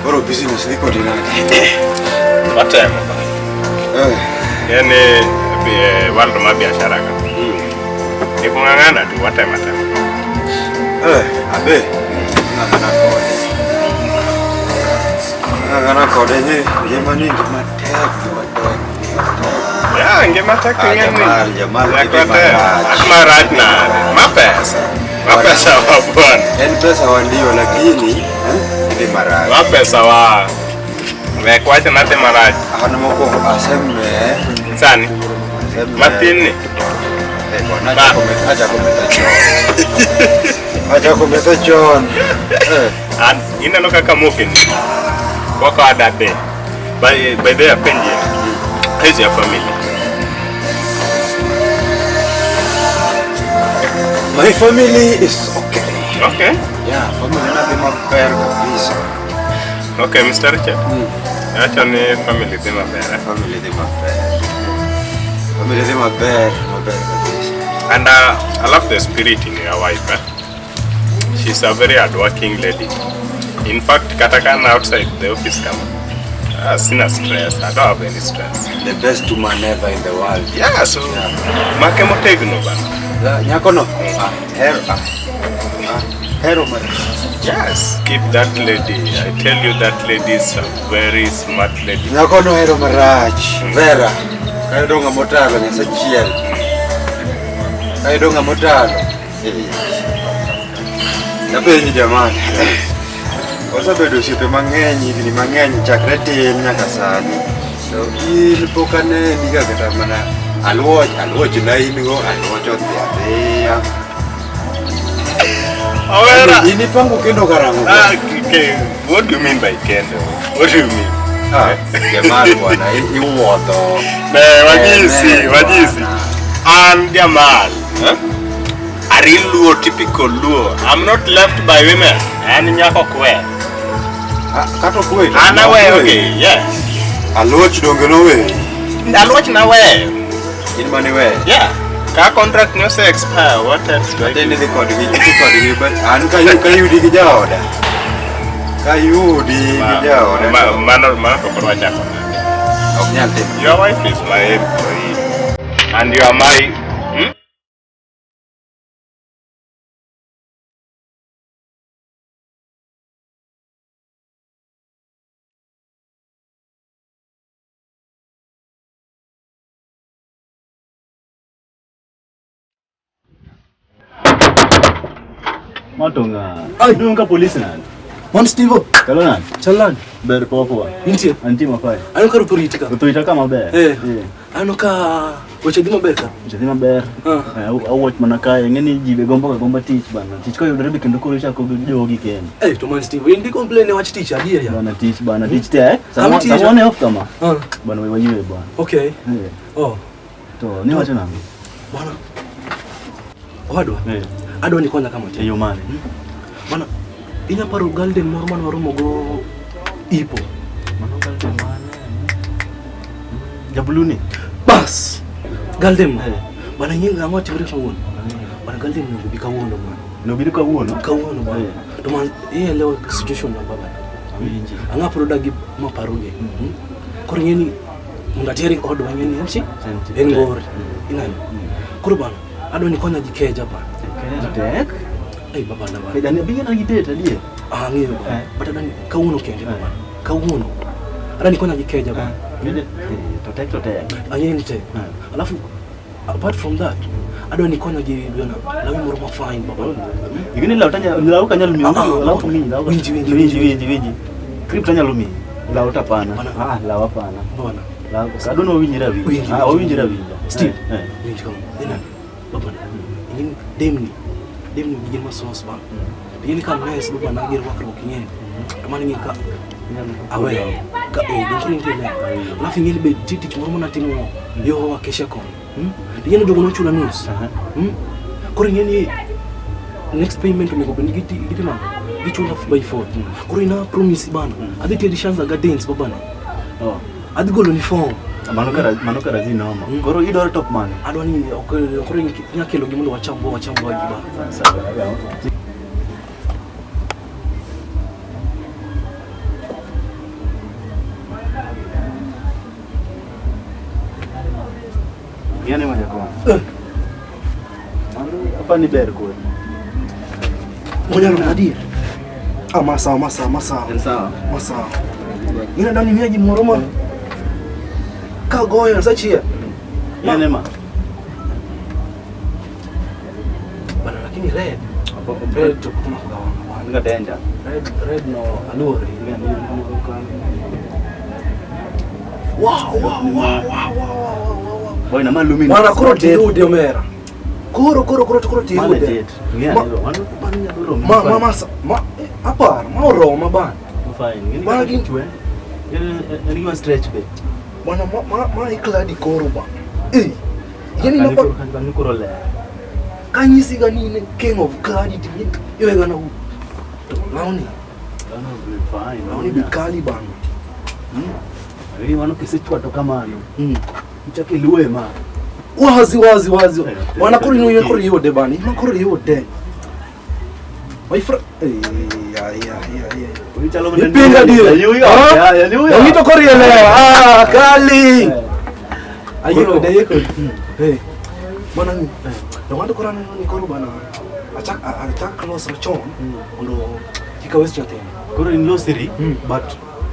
Koro business dhi kodi nade? Watemo ba. Eh. Yaani world ma biashara ka. Ni kung'ang'ana tu watema tema. Eh, abe. Ng'ang'ana kode. Ng'ang'ana kode ni ngima ni ngima tek, ngima tek. Ya, ngima tek Ah, ng'eni. Jamal, Jamal, Nyaka gidhi watem. marach. At marach nade? Ma pesa. Ma pesa wa bwana. En pesa wandio lakini eh, idhi marach. Ma pesa wa. Wek wacho nadhi marach. An mokwongo aseme Sani. aseme Matin ni. Eh, bwana, achako metho chon. Achako metho chon. Eh, An ineno kaka mokeni. Koka adade. By the way, apenji. How's your family? My family is okay. Okay. Yeah, family na dhi maber kabisa. Okay, Mr. Richard. Acha ni family dhi maber. Eh? Family dhi maber. Family dhi maber, maber kabisa. And I love the spirit in your wife. Eh? She's a very hardworking lady. In fact, kata kana outside the office kama. Sina stress. I don't have any stress. The best woman ever in the world. Yeah, so make motegno bana. Nyako no? Ah, hero. Ah, ah, hero mar. Yes, keep that lady. I tell you that lady is a very smart lady. Nyako no hero marach. Vera. Kayudo ng'ama otalo Nyasaye achiel. Kayudo ng'ama otalo. Eh. Napenji jamani. Wasebedo osiepe mang'eny higni mang'eny chakre tin nyaka sani. To in pok aneni ga kata mana aluoch aluoch na in go aluoch odhi adhiya. Owera. In ipango kendo karang'o? Ah, okay. What do you mean by kendo? What do you mean? Ah, Jamal bwana iwuotho. Ne, wanyisi, Ne, wanyisi. bwana. An Jamal. Huh? A real Luo, typical Luo. I'm not left by women. An nyako kwe. Ah, kata okwe to An aweyo gi, yes. Aluoch donge noweyi? Aluoch naweyo. In mane iweyo? Yeah. Ka contract ne ose expire, what else do I Ate do? ni dhi kodgi, idhi kodgi, but an kayudi gi jaoda. Kayudi gi jaoda. Mano to koro wachako nade? Ok nyal timo. Your wife is my employee. And you are my... Hmm? Matonga. Ai. Nunca polisi nani? Mon Steve, Chalo nani? chalan. Ber popo. Intie. Antie mapai. Aneno ka ruth oriti ka. Ruth orita ka maber. Eh. Aneno ka weche dhi maber ka. Weche dhi maber. Ah. Eh, awuoch mana kae, ing'e ni ji be gombo ga gomba tich bana. Tich koyudore be kendo koro ichako jogi kendo. Eh, to man Steve, in di complain ne wach tich adier ya. Bana tich bana, tich tek. Kama Sama tich- sama wane off kama. Ah, Bana we wayue bana. okay. Eh. Oh, To ni wacho nang'o? bwana. Owadwa, Eh. adwa ni konya kama E tin. yo mane? Bwana, inya paro golden moro mane waromo go ipo. Mano golden mane? Jabuluni. Bas. Golden. Eh. Bwana ing'e ang'o timore kawuono? Bwana golden onego bi kawuono bwana. Nobiro kawuono? Kawuono bwana. Eh. To man ielewa situation na baba. Awinji. Ang'a pod odagi maparoge. Koro ing'e ni mondo ater odwa ing'e ni en chi? En En ngori. Ineno? Koro bwana, adwa ni konya gi keja bwana. Keja tek. Ei baba na bwana. Keja ni abigena gi date adier. Ah, ang'eyo bwana. Eh. But adwa ni kawuono kende Eh. baba. Kawuono. Adwa ni konya gi keja bwana. Eh, to tek to tek. Ang'eyo ni tek. Eh. Alafu apart from that, adwa ni konya gi bwana lawi moro ma fine baba. Ing'e ni law tanya law ka nyalo miyo Ah, ah, law to miyi law. Winji, winji, winji winji winji. Crypt anyalo miyi. Law to hapana. Bana. Ah, law hapana. Bwana. Law adwa ni wawinjre awinja. Winji, Ah, winji. wawinjre awinja. Steve. Eh, eh. Winji kama. Ineno? Baba. Ing'e ni demni. Demni gin ma sauce bana. Ing'e ni ka mess baba na girwakruok ing'e. To mano ing'e ka aweyo ka eh dong koro intie ler. Alafu ing'e ni be nitie tich moro manatimo yo Acacia kono. Ing'e ni jogo nochula nus. Aha. Koro ing'e ni next payment onego bed ni gitimo ang'o? Gichula by 4. Koro ina promise bana. Adhi teri Shanza Gardens babana. Oh. Adhi golo ni form. Mano kara zi noma. Koro idwaro top mane? Adwa ni koro inya kelo gi mondo wachambwa wachambwa gi bana. Sawa. Ng'ane ma jakom. Mano apa ni ber kodi. Ngoja na adier. Ah, masawa masawa masawa. En sawa. Masawa. Ng'ina dani miya gimoro ma kagoyo sachia. Ng'ane ma. Bana lakini red. Red to kuma kugawana. Nga danger. Red red no aluori. Wow wow wow wow wow wow wow. Boy na malumi. Bana koro tiyude omera. Koro koro koro koro Mano tiyude. jet. Ng'ane mano mano nyalo romo. Ma ma ma ma apar ma oroma bana. Fine. Ng'ane Bana kaka gin- chwe. En gima stretch be. Bana ma ma ma ikladi koro bana. Eh. Yani Kani napa koro kani koro ler. kanyisi ga ni in king of kladi ti iwe gana u. Launi, Mano be fine. launi bi kali bana. Lakini mano kisechwato kamano. Ichako iluwe ma. Wazi wazi wazi. Eh, Bana koro inu eh, koro yude bana. Ina koro yude. My friend. Eh ya ya ya ya. Ichalo mana Ipinga dio. Yaliuyo. Ah? Yaliuyo. Ngito koro elewa. Ah, kali. Eh. Ayiko de ayiko. Eh. Bana ni. Dongo koro aneno ni koro bana. Achak achak close chon mondo kik awes nyathini. Koro in losiri Mm. but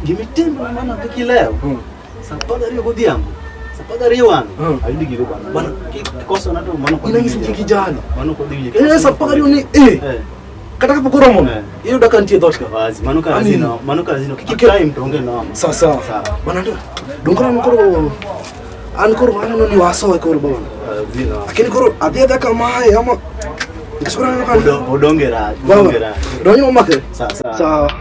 gimitimo mana kaka ilewo. Sa 12 godhiambo. Sa 12 wang'e. Mm. Ayudi gigo bana. Bana. Kikoso na to mano kod Ina nyisi kik ijali. Mano kod winje. Eh sa 12 ni eh Eh. kata kapok oromo Eh. iyudo ka nitie e dhoot ka. Wazi mano Ani- kazino, mano kazino. Kik Ake- time to onge noma. Sawa sawa. Sawa. Bana ndo. Dongo an koro an koro aneno ni wasoe koro bana. Kazino. Lakini koro adhi adhiya kamae ama nikech koro aneno ka Odonge rach, Baba, odonge rach. donjo momakre. Sawa sawa. Sawa.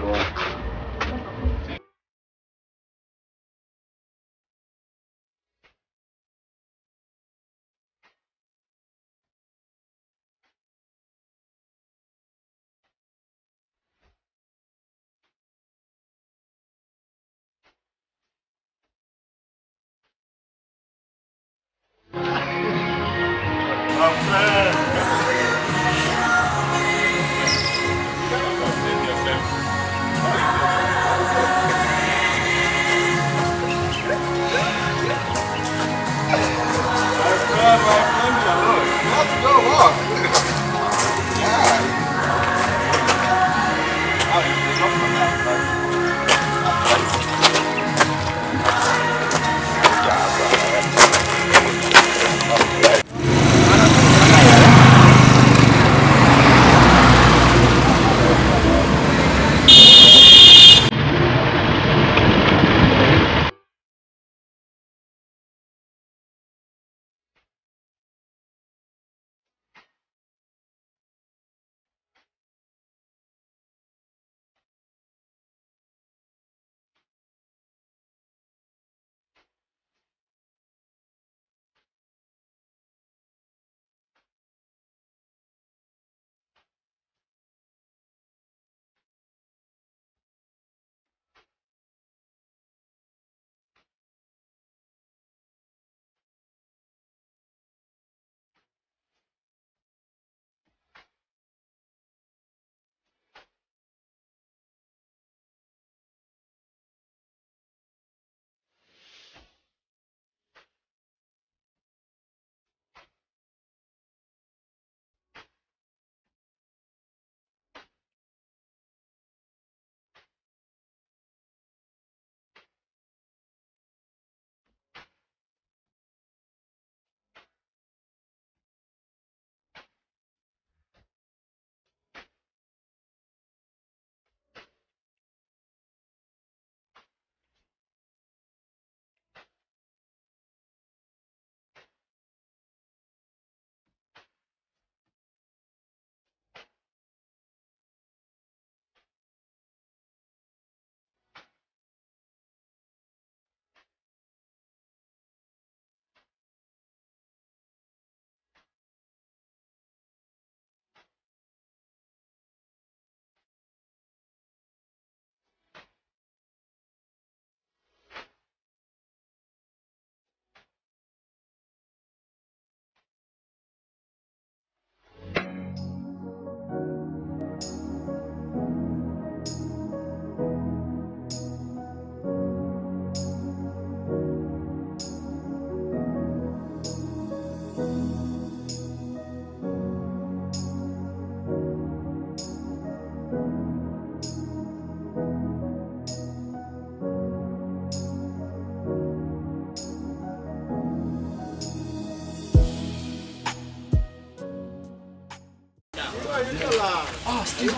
Ah, Steve.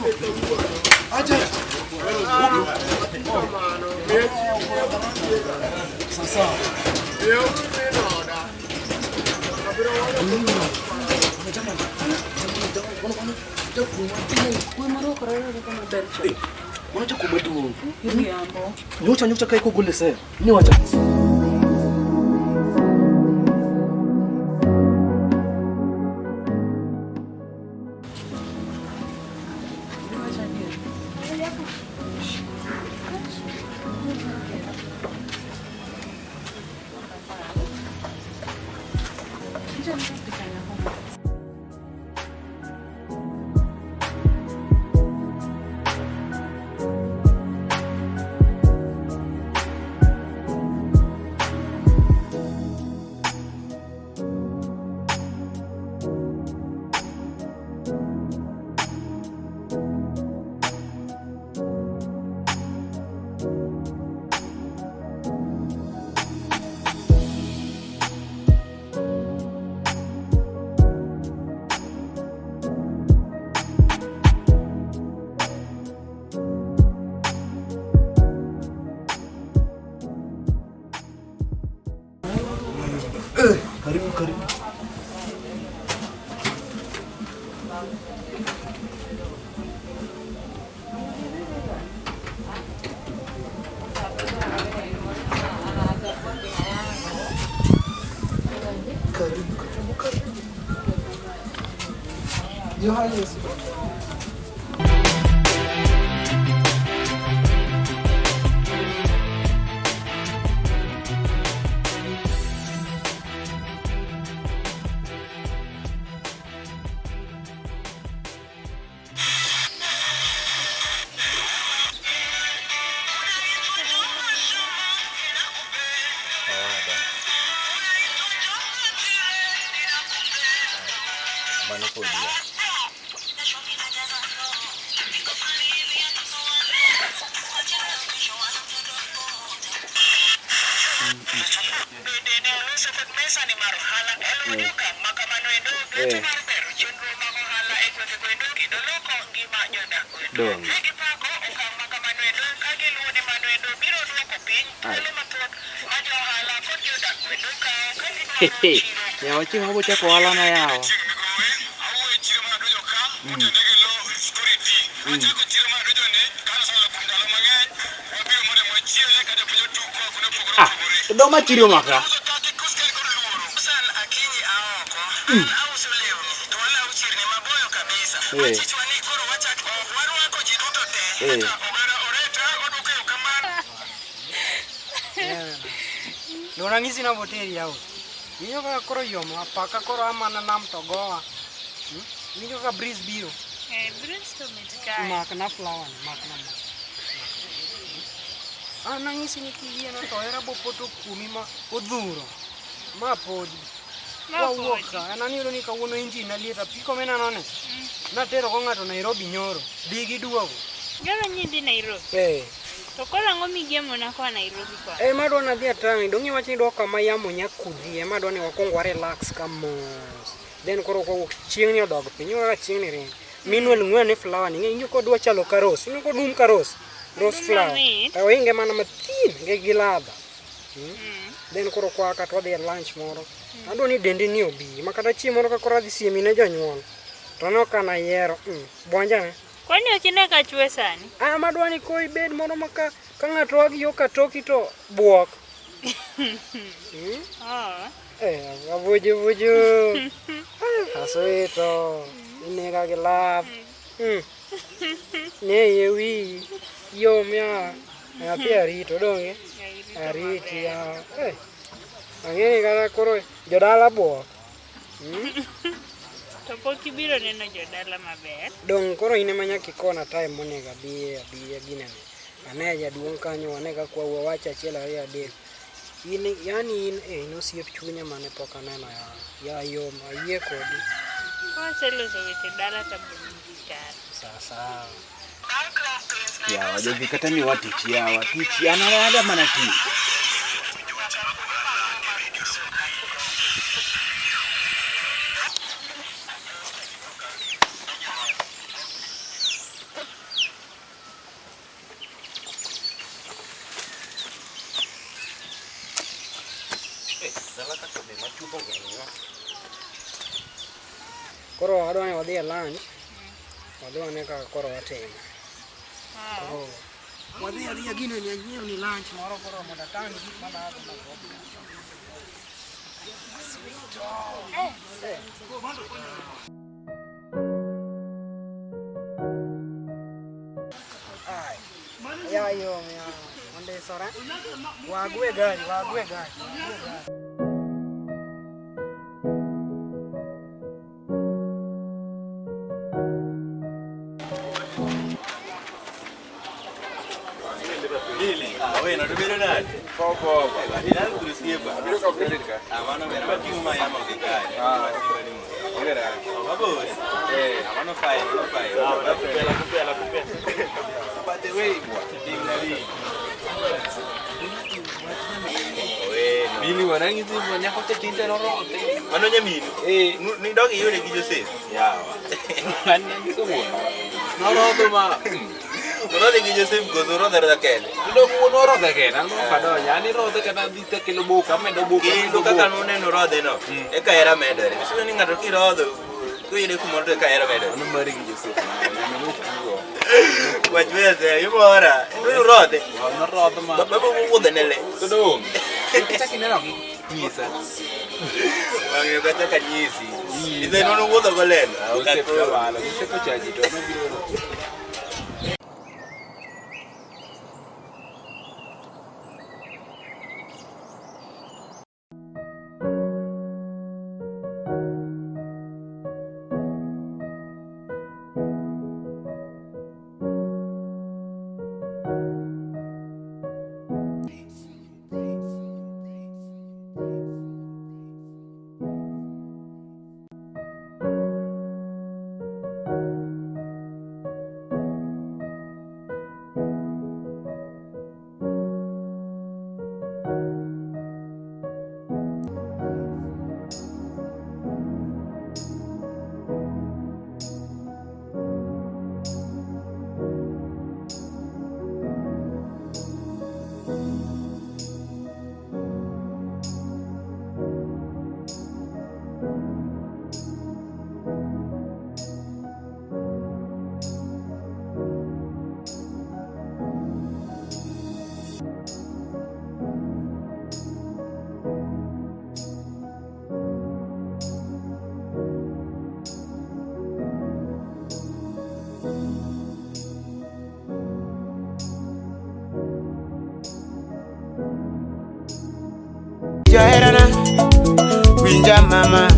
Aje. Sasa. Mano jakuo maduong'. Iriambo. Nyocha nyocha kae kogole sel. Niwacha. Karibu karibu. Karibu karibu karibu. Johannes. Mano kodi ya. Dong. Yawa chieng' moro bochako ohala na yawa. Ah, to dong machirio maka. Eh. Eh. Donang'isi naboteri yawa. Winjo kaka koro yom apaka koro amana nam to gowa. Winjo kaka breeze biro. Eh, breeze to mit kae. Mak na flower ni, mak na mak. An nang'isi ni kiyiena to hera bopoto kuomi ma odhuro. Ma podi. Ma Wawuok podi. ka, en an iyudo ni kawuono injin na liet apiko mineno ni. Natero go ng'ato Nairobi nyoro. Dhi giduogo. Nyoro nyidhi Nairobi. Eh. To koro ang'o migemona koa Nairobi koa? Ema adwa nadhi atang'i, dong' iwacho ni idwa kama yamo nya kudhi, ema adwa ni wakwong wa relax ka mos. Then koro kwawuok chieng' ni odog piny, ineno kaka chieng' ni ringo. Meanwhile ng'we ane flower ni, ing'e kodwa chalo ka rose, ing'e kodum ka rose, rose Odum flower. mamit. To oinge mana mathin gi ladha. Then koro kwa ka to wadhi e lunch moro. Adwa ni dendi ni obi, ma kata chieng' moro ka koro adhi siemi ne jonyuol. To aneno ka nayiero, buonjane. Kwani ok ine ka chwe sani? Ah, madwa ni koro ibed moro ma ka ng'ato a gi yo ka toki to buok. Oh. Eh, avuju vuju. Aswito. Inega gi love. Ne ye wiyi. Yom ya. Nyathi arito donge? Ariti ya. Eh. Ang'e ni kata koro jodala buok. To pok ibiro neno jodala maber. Dong' koro in ema nyaka ikona time monego abiye abiye ginene. Ane jaduong' kanyo wane kaka wawuo wach achiel ariyo adek. In yani in in osiep chunya mane pok aneno ya. Ya yom ayie kodi. Kawaseloso weche dala to abiro nyisi kare. Sawa sawa. Yawa jogi kata miwa tich yawa tich an ada mana tich. be machutho geng'o. Koro adwa ni wadhi e lunch. Wadhi wane kaka koro watimo. Koro wadhi adhiya gino ni anyiew ni lunch moro koro mondo atang' gik madhago mago. Ai. Ya yo ya. Ondisore. Wagwe gari, wagwe gari. Wagwe gari. Bili wanang'isi nyako cha tinde norothe. Mano nyaminu? Eh. Nidog iyude gi Joseph? Yawa. An nanyiso wuon. Norodho ma. Orodhe gi Joseph koso orodhe arodha kende? Dong wuon orodhe kende, an ok adonjo. An irodhe kata adhi takelo boka, amedo boka. Kendo kaka nuneno rodhe no, eka hera medore. Isudo ni ng'ato kirodho, koyude kumoro to eka hera medore. Mano mari gi Joseph. Nyaminu ok tugo. Wach wese, imora. Nurodhe. Norodho ma. Baba wuodhe ne le. To dong. Kichak ineno nyisa. Wang'e kata ka nyisi. Idhe nono wuodho go lelo. Joseph kamano, Joseph ochaji to nobiro. Jaherana, winja mama,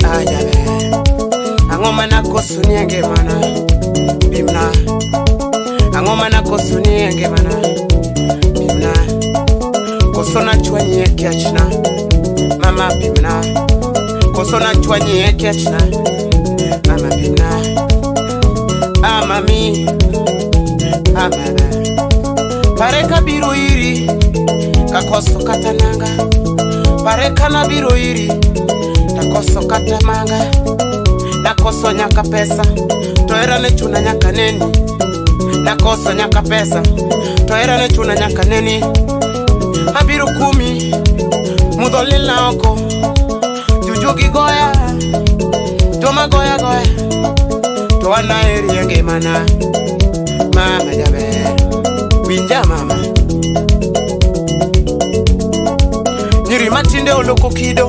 ajabe. Ang'o mana koso ni e ngimana, pimna. Ang'o mana koso ni e ngimana, pimna. Koso nachwanyi e kiachna, mama pimna. Koso nachwanyi e kiachna, mama pimna. Ah mami, ah baba. Pare kabiro iri, kakoso kata nanga. Pare kana biro iri, takoso kata manga. Nakoso nyaka pesa, to hera ne chuna nyaka neni. Nakoso nyaka pesa, to hera ne chuna nyaka neni. Abiro kumi, mudho lilna oko. Jujugi goya, joma goya goya. To an aheri e ngimana, mama jaber. Winja mama. Nyiri matinde oloko kido,